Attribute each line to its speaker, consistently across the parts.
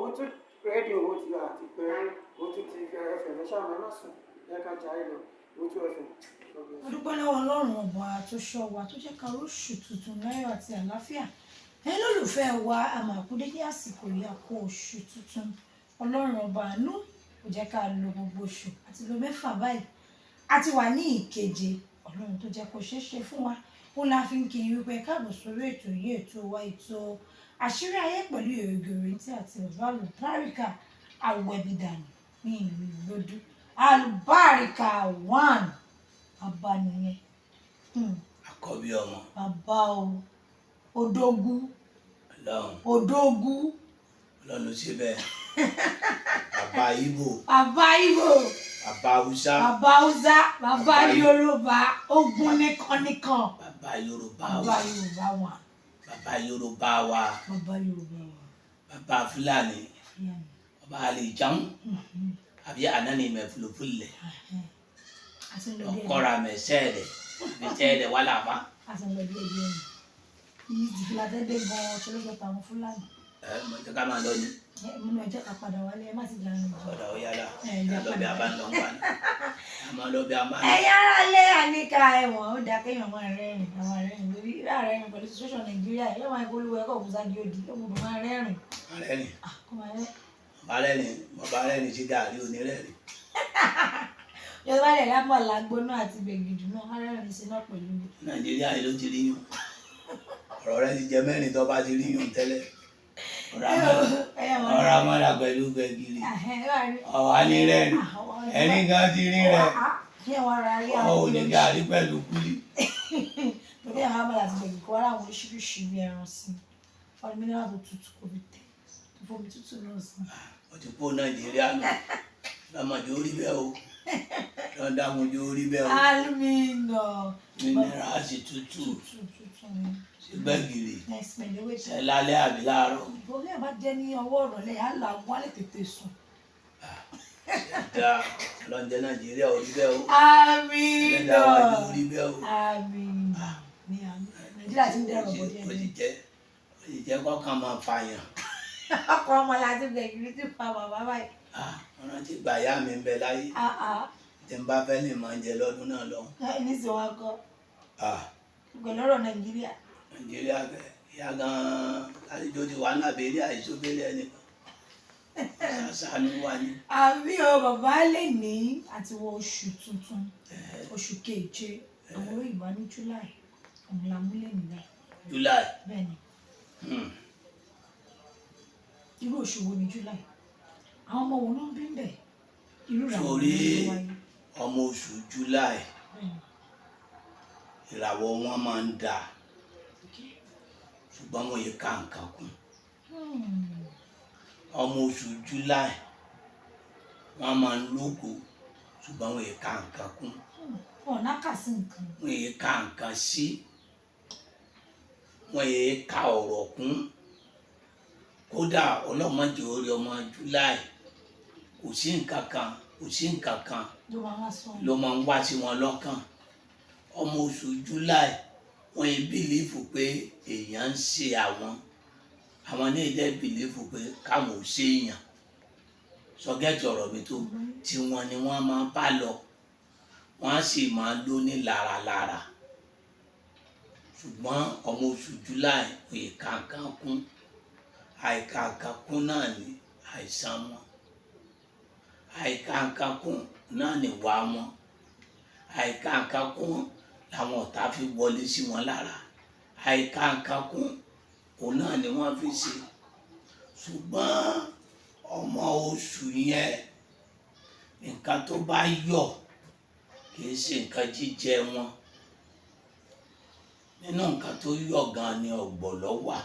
Speaker 1: Owutu rédíò, ó ti àti pẹ́ Owutu TV FM. Ẹ ṣáà ẹ má sùn, ẹ ká jayé lọ. Owutu FM. God bless.
Speaker 2: A dúpẹ́ lọ́wọ́ Ọlọ́run ọba tó ṣọ́ wa, tó jẹ́ ká róṣù tuntun láyọ̀ àti àlàáfíà. Ẹ̀yin lólùfẹ́ wa, a máa kú dédé àsìkò yìí, a kú oṣù tuntun. Ọlọ́run ọba àánú kò jẹ́ ká lo gbogbo oṣù àti lo 6 báyìí, a ti wà ní ìkeje. Ọlọ́run tó jẹ́ kó ṣeé ṣe fún wa, ó la fi ń kí i wípé káàbọ̀ sórí ètò yìí, ètò wa, ètò Àṣírí Ayé pẹ̀lú Èrògì Òrèǹtí àti bàbá àlùbáríkà Awẹ́bídànù ní ìlú Ìgbòdú. Àlùbáríkà one, bàbá nìyẹn.
Speaker 3: Àkọ́bí ọmọ.
Speaker 2: Bàbá o, odógún.
Speaker 3: Ọlọ́run.
Speaker 2: Odógún.
Speaker 3: Ọlọ́run ló ṣe bẹ́ẹ̀. Bàbá Ìgbò.
Speaker 2: Bàbá Ìgbò.
Speaker 3: Bàbá Haúsá.
Speaker 2: Bàbá Haúsá, bàbá Yorùbá ogun nìkan nìkan.
Speaker 3: Bàbá Yorùbá
Speaker 2: Bàbá
Speaker 3: wa.
Speaker 2: Yorùbá wa.
Speaker 3: Bàbá Yorùbá wa.
Speaker 2: Bàbá Yorùbá wa.
Speaker 3: Bàbá Fúlàní.
Speaker 2: Fúlàní.
Speaker 3: Bàbá Àlìjáun àbí ànáni mẹfúlùfúlẹ̀.
Speaker 2: Àti ń lọ díẹ̀.
Speaker 3: Ọkọra mẹsẹ̀ẹ̀dẹ̀ mẹsẹ̀ẹ̀dẹ̀ wà láfa.
Speaker 2: Àti ń lọ díẹ̀ díẹ̀ ni yìí ti fìlà tẹ́lẹ̀ gan-an ṣe ló jọ tàwọn Fúlàní.
Speaker 3: Ẹ mọ jẹ́ ká máa lọ ní.
Speaker 2: Ẹ múnú, ẹ jẹ́ ká padà wálé, ẹ má ti dànù jù.
Speaker 3: Ọ̀dà ó yára.
Speaker 2: Ẹ jẹ́
Speaker 3: Lọ bí
Speaker 2: padà
Speaker 3: a bá ń lọ ń pa ní a máa lọ bí a máa ń lọ.
Speaker 2: Ẹ̀yin ará ilé, àníkà ẹ̀wọ̀n, ó dáa kéèyàn máa rẹ́rìn, àwọn rẹ́rìn lórí rẹ́rìn pẹ̀lú situation Nàìjíríà yìí. Máa kó olúwa ẹ̀kọ́ òkúta di odi, ó gbọ́dọ̀ máa rẹ́rìn.
Speaker 3: Rẹ́rìn.
Speaker 2: Ah, kó máa rẹ́.
Speaker 3: Bàbá rẹ́rìn, bàbá rẹ́rìn sí gàrí onírẹ́rìn.
Speaker 2: Yorùbá lè lámọ̀ lágbóná àti gbẹ̀gìdì náà, á rẹ́rìn sí náà pẹ̀lú.
Speaker 3: Nàìjíríà yìí ló ti rí yùn, ọ̀rọ̀ rẹ ti jẹ mẹ́rin tó bá ti rí yùn tẹ́lẹ̀, ọ̀rọ̀ amọ́ra pẹ̀lú gbẹ̀gìrì, ọ̀wá ní rẹ́rìn, ẹ̀rín gan ti rí rẹ̀.
Speaker 2: Kí ẹ wá ra rí
Speaker 3: ọ̀
Speaker 2: àwọn
Speaker 3: ò ní gàrí pẹ̀lú kúlí.
Speaker 2: Torí àwọn amọ̀là àti gbẹ̀gìrì, kó wá láwọn oríṣiríṣi bí ẹran sí ọdún mineral tó tutù, kò fi tẹ̀ tó fomi tútù náà sí.
Speaker 3: Ó ti kó Nàìjíríà nù lọ́mọdé orí bẹ́ẹ̀ o, lọ́dàmọdé orí bẹ́ẹ̀ o.
Speaker 2: Alumina.
Speaker 3: Mineral sì tútù.
Speaker 2: Tútù tútù ni.
Speaker 3: Sí gbẹ̀gìrì.
Speaker 2: Next man ewé.
Speaker 3: Ṣe lálẹ́ àbí láàárọ̀?
Speaker 2: Ìbò bá jẹ́ ní ọwọ́ ìrọ̀lẹ́, á là wọ́n á lè tètè sùn.
Speaker 3: Dá lọ́njẹ́ Nàìjíríà orí bẹ́ẹ̀ o.
Speaker 2: Amina.
Speaker 3: Ẹlẹ́dàá wájú orí bẹ́ẹ̀ o.
Speaker 2: Amina ní àmì. Nàìjíríà ti ń dẹrọ̀ bọ̀ díẹ̀
Speaker 3: Ó sì
Speaker 2: díẹ̀.
Speaker 3: jẹ́, ó sì jẹ́ kọ́kàn máa fàyàn.
Speaker 2: Ọkọ̀ ọmọ láti gbẹ̀gìrì ti fa bàbá báyìí.
Speaker 3: Ah, wọ́n rántí gbà yá mi ń bẹ láyé.
Speaker 2: Ah, ah.
Speaker 3: Tí n bá fẹ́ lè máa jẹ lọ́dún náà lọ.
Speaker 2: Nísìnyí wọn kọ
Speaker 3: Ah,
Speaker 2: pẹ̀lú ọ̀rọ̀ Nàìjíríà.
Speaker 3: Nàìjíríà kẹ ìyá gan-an àlejò ti wà lábẹ́rẹ́ àìsóbẹ́rẹ́ ẹnìkan ṣàṣàánú wa ní.
Speaker 2: Àbí o, bàbá lè ní àti wọ oṣù tuntun, oṣù keje, àwọn olóyìnbó á ní July, òun la múlẹ̀ nílẹ̀.
Speaker 3: July.
Speaker 2: Bẹ́ẹ̀ ni. Irú oṣù wo ni July? Àwọn ọmọ wo ló ń bí ń bẹ̀? Irú ìràwọ̀ wo
Speaker 3: Sórí
Speaker 2: ló wáyé?
Speaker 3: ọmọ oṣù July,
Speaker 2: Bẹ́ẹ̀ ni.
Speaker 3: ìràwọ̀ wọn máa ń dà, ṣùgbọ́n wọn yìí ká nǹkan kún. Ọmọ oṣù July, wọn máa ń lógo, ṣùgbọ́n wọn yìí ká nǹkan kún.
Speaker 2: Wọn náà kà sí nǹkan.
Speaker 3: Wọn yìí ká nǹkan sí, wọn yìí ká ọ̀rọ̀ kún. Kódà ọlọ́mọdé orí ọmọ July, kò sí nǹkan kan, kò sí nǹkan kan
Speaker 2: ló máa wá sọ.
Speaker 3: Ló máa ń wá sí wọn lọ́kàn. Ọmọ oṣù July, wọn yìí believe pé èèyàn ń ṣe àwọn, àwọn ní ìdẹ́ believe pé káwọn ò ṣe èèyàn sọgẹ́tì ọ̀rọ̀ mi tó tí wọn ni wọ́n máa bá lọ, wọ́n á sì máa lò ní láralára. Ṣùgbọ́n ọmọ oṣù July, ìkàǹkàn kún, àìkàǹkàn kún náà ní àìsàn wọn, àìkàǹkàn kún náà ní wà wọn, àìkàǹkàn kún làwọn ọ̀tá fi wọlé sí wọn lára, àìkàǹkàn kún òun náà ni wọ́n fi ṣe. Ṣùgbọ́n ọmọ oṣù yẹn, nǹkan tó bá yọ̀ kì í ṣe nǹkan jíjẹ wọn. Nínú nǹkan tó yọ̀ gan ni ọ̀gbọ̀lọ́ wà.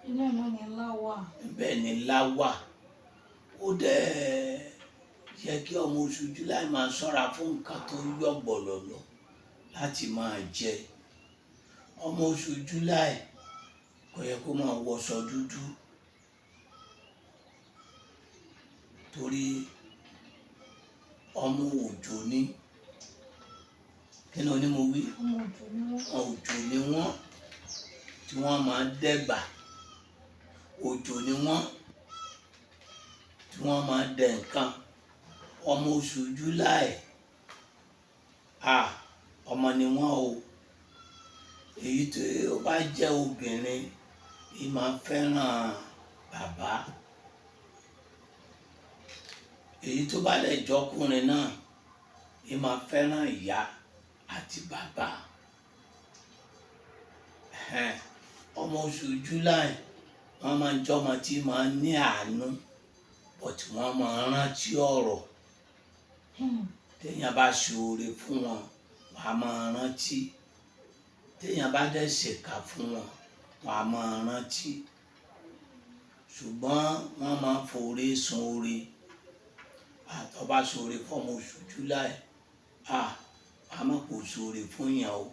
Speaker 2: Inú ẹ̀ náà ni ńlá wà.
Speaker 3: Bẹ́ẹ̀ ni ńlá wà. Ó dẹ̀ yẹ kí ọmọ oṣù July máa ṣọ́ra fún nǹkan tó yọ̀ gbọ̀lọ̀lọ̀ láti máa jẹ. Ọmọ oṣù July kò yẹ kó máa wọṣọ dúdú, torí ọmọ òjò ni. Kí ni onímọ̀ wí?
Speaker 2: Ọmọ òjò ni wọ́n.
Speaker 3: Òjò ni wọ́n tí wọ́n máa ń dẹ́gbà, òjò ni wọ́n. wọ́n máa ń dẹ nǹkan. Ọmọ oṣù July, ọmọ ni wọ́n o. Èyí tí ó bá jẹ́ obìnrin yìí máa fẹ́ràn bàbá, èyí tó bá lè jọkùnrin náà yìí máa fẹ́ràn ìyá àti bàbá. Ẹhẹ́n, ọmọ oṣù July, wọ́n máa ń jọmọ tí máa ń ní àánú, but wọ́n máa ń rántí ọ̀rọ̀. Téèyàn bá ṣoore fún wọn, wọ́n á máa rántí. Téèyàn bá dẹ̀ ṣèkà fún wọn, wọ́n á máa rántí. Ṣùgbọ́n wọ́n máa ń foore sun oore. Àtọ́ bá ṣoore fọ́mọ oṣù July, wàá mọ̀ kó ṣoore fún yàn o.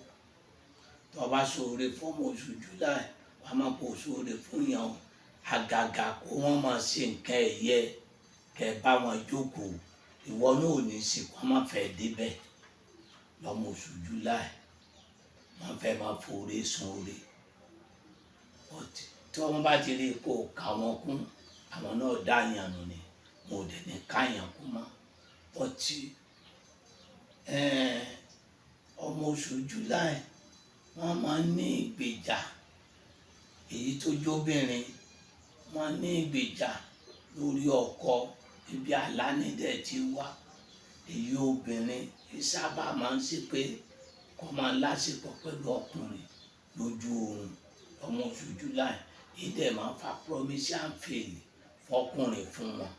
Speaker 3: Tọ́ bá ṣoore fọ́mọ oṣù July, wàá mọ̀ kó ṣoore fún yàn o. Àgàgà kó wọ́n máa ṣe nǹkan ẹ̀yẹ kẹ́ bá wọn jókòó, ìwọ náà ò ní ṣe kó má fẹ́ débẹ̀. Lọ́mọ oṣù July, wọ́n fẹ́ máa foore sun oore. But tí wọ́n bá ti rí i kó ka wọn kún, àwọn náà dá yàn nù ni, wọn ò dẹ̀ ní ká yàn kún mọ́. But ọmọ oṣù July, wọ́n máa ń ní ìgbèjà. Èyí tó jóbìnrin, wọ́n ní ìgbèjà lórí ọkọ, ibi àlá nídẹ̀ ti wá. Èyí obìnrin sábà máa ń ṣe pé kó máa lásìkò pẹ̀lú ọkùnrin lójú oorun. Ọmọ oṣù July yìí dẹ̀ máa ń fa promise and fail fọkùnrin fún wọn,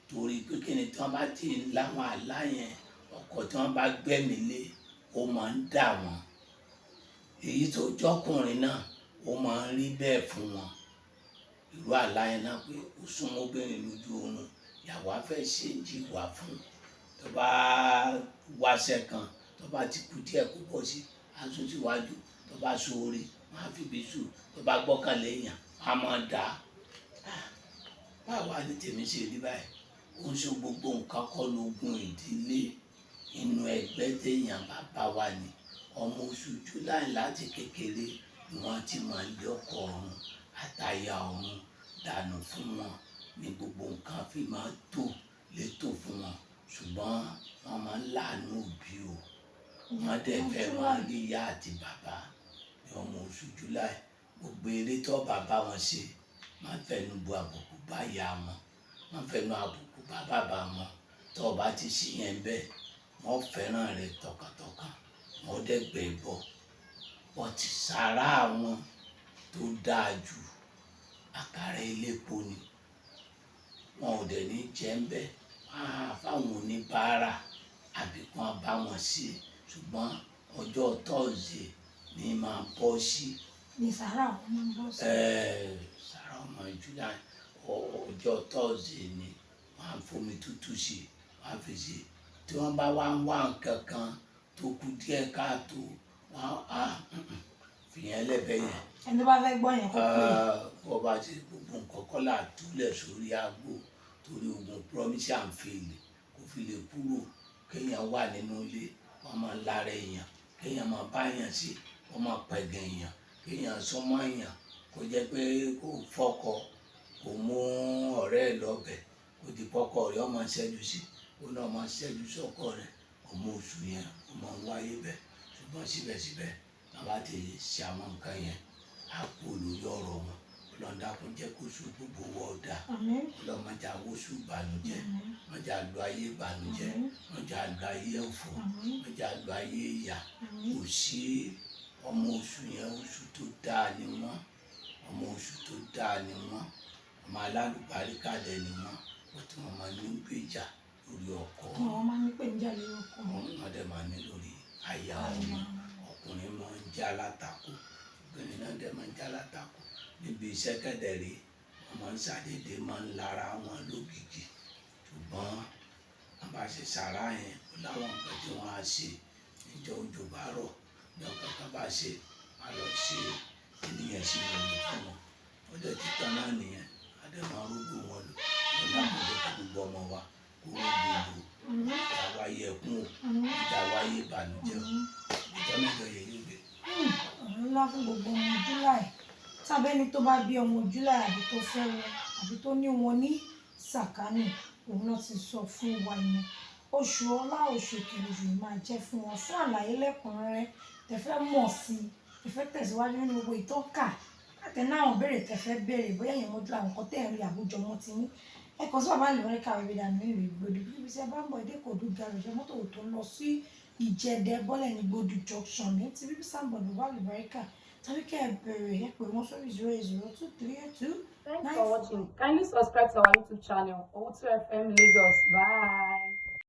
Speaker 3: torí pé kí ni, tí wọ́n bá ti ń láwọn àlá yẹn, ọkọ tí wọ́n bá gbẹ́mí lé, ó máa ń dà wọ́n. Èyí tó jọkùnrin náà, ó máa ń rí bẹ́ẹ̀ fún wọn. Irú àlá yẹn náà pé ó súnmọ́ obìnrin lójú oorun, ìyàwó á fẹ́ ṣe ń jí wà fún, tó bá wáṣẹ́ kan, tó bá ti kú díẹ̀ kó bọ́ sí aṣọ síwájú, tó bá ṣoore, wọ́n á fi bí sùn, tó bá gbọ́kànlé èèyàn, wọ́n á máa dà á. Báwa ni tèmi ṣe rí báyìí? Ó ń ṣe gbogbo nǹkan kọ́ lógun ìdílé. Inú ẹgbẹ́ téèyàn bá bá wà ní ọmọ oṣù July, láti kékeré ni wọ́n ti máa ń lé ọkọ ọ̀run àtàyà ọ̀run dànù fún wọn, ní gbogbo nǹkan fi máa tò létò fún wọn. Ṣùgbọ́n wọ́n máa ń láàánú òbí o, wọ́n dẹ̀ fẹ́ máa rí ìyá àti bàbá. Ní ọmọ oṣù July, gbogbo eré tó bàbá wọn ṣe, má fẹnu bu àbùkù bá ìyá wọn, má fẹnu àbùkù bá bàbá wọn. Tó o bá ti ṣí yẹn bẹ́ẹ̀, wọ́n fẹ́ràn rẹ tọkàntọkàn, wọ́n dẹ̀ gbẹ̀ bọ̀. Wọ́n ti sàrà wọn tó dáa jù, àkàrà elépo ni. Wọn ò dẹ̀ ní jẹ́ ń bẹ́ẹ̀, wọ́n á fáwọn oníbàárà àbí kí wọ́n bá wọn ṣe. Ṣùgbọ́n ọjọ́ Thursday ní máa bọ́ sí.
Speaker 2: Ní sàrà wọn máa ń bọ́ sí.
Speaker 3: Sàrà ọmọ July, ọjọ́ Thursday ni wọ́n á fomi tútù sí, wọ́n á fi sí. Tí wọ́n bá wá ń wá nǹkan kan tó kù díẹ̀ káàtó, wọ́n á fìyẹn lẹ́bẹ̀ẹ́ yẹn.
Speaker 2: Ẹni tó bá fẹ́ gbọ́ yẹn, kó pè é.
Speaker 3: Bó bá ti gbogbo nǹkan kọ́ là túlẹ̀ sórí àgbo, torí ogun promise and fail kò fi lè kúrò. Kéèyàn wà nínú ilé, wọ́n máa lára èèyàn, kéèyàn máa bá èèyàn sí, wọ́n máa pẹ̀gàn èèyàn, kéèyàn súnmọ́ èèyàn, kó jẹ́ pé kó fọ́kọ, kó mú ọ̀rẹ́ ẹ̀ lọ́bẹ̀, kó di pọ́kọ rẹ̀ ó máa ṣẹ́jú sí, kó náà máa ṣẹ́jú sọ́kọ rẹ̀. Ọmọ oṣù yẹn, ó máa ń wáyé bẹ́ẹ̀. Ṣùgbọ́n síbẹ̀síbẹ̀, tá bá ti ṣe àwọn nǹkan yẹn, á kú lórí ọ̀rọ̀ wọn. Ọlọ́run dákun, jẹ́ kó sùn gbogbo wọ́ dà.
Speaker 2: Àmín.
Speaker 3: Ọlọ́run má jà wóṣù ìbànújẹ́, má jà lu ayé ìbànújẹ́, má jà lu ayé ọ̀fọ̀, má jà lu ayé ìyà. Kò sí ọmọ oṣù yẹn, oṣù tó dáa ni wọ́n. Ọmọ oṣù tó dáa ni wọ́n. Ọmọ alálùbáríkà dẹ̀ ni wọ́n. Wọ́n tí wọ́n máa ní gbèjà lórí ọkọ.
Speaker 2: Wọ́n máa ń ní ìpèníjà lórí ọkọ.
Speaker 3: Wọ́n dẹ̀ máa ní lórí aya wọn. Ọkùnrin máa ń jẹ́ alátakò, obìnrin náà dẹ̀ máa ń jẹ́ alátakò. Níbi iṣẹ́ kẹ̀dẹ̀rẹ́, wọ́n máa ń ṣàdédé máa ń lara wọn lógìkì. Ṣùgbọ́n wọ́n bá ṣe sàrá yẹn, ó láwọn nǹkan tí wọ́n á ṣe níjọ́ òjò bá rọ̀, ní ọkàn kan bá ṣe, wọ́n á lọ ṣe ènìyàn sínú omi fún wọn. Ó dẹ̀ ti tán náà nìyẹn, a dẹ̀ máa rúgbó wọn lò. Ọlọ́run kò jẹ́ kí gbogbo ọmọ wa kó rúgbó lò. Ìjà wáyé ẹkún o, ìjà wáyé ìbànújẹ́ o. Ìjọ mẹ́jọ yẹn yóò gbé.
Speaker 2: Ọ̀rọ̀ ńlá fún gbogbo ọmọ July, tàbí ẹni tó bá bí ọmọ July, àbí tó fẹ́ wọn, àbí tó ní wọn ní sàkánì. Òun náà ti sọ fún wa yẹn. Oṣù ọlá, oṣù ìkẹrẹ oṣù yìí máa jẹ́ fún wọn. Fún àlàyé lẹ́kùnrẹ́rẹ́, tẹ̀fẹ́ mọ̀ sí i, tẹ̀fẹ́ tẹ̀síwájú nínú gbogbo ìtọ́ka àtẹná àwọn béèrè tẹ̀fẹ́ béèrè, bóyá èèyàn mojú àwọn nǹkan tẹ̀ ń rí àbújọ wọn ti ní, ẹ kàn sí bàbá àlùbáríkà rẹ̀ dànù nílùú Ìgbòdù. Bíbi tí ẹ bá ń bọ̀, Ìdẹ́kọ̀ọ́dù garage, mọ́tò tó ń lọ sí Ìjẹ̀dẹ̀, bọ́lẹ̀ ní Gbòdù junction ní ti bíbí sàǹbọ̀ bàbá àlùbáríkà, tàbí kẹ́ ẹ bẹ̀rẹ̀, ẹ pè wọ́n sórí 0802382
Speaker 4: Thanks
Speaker 2: 9
Speaker 4: for watching. Kindly subscribe to our YouTube channel, Owutu FM Lagos. Bye.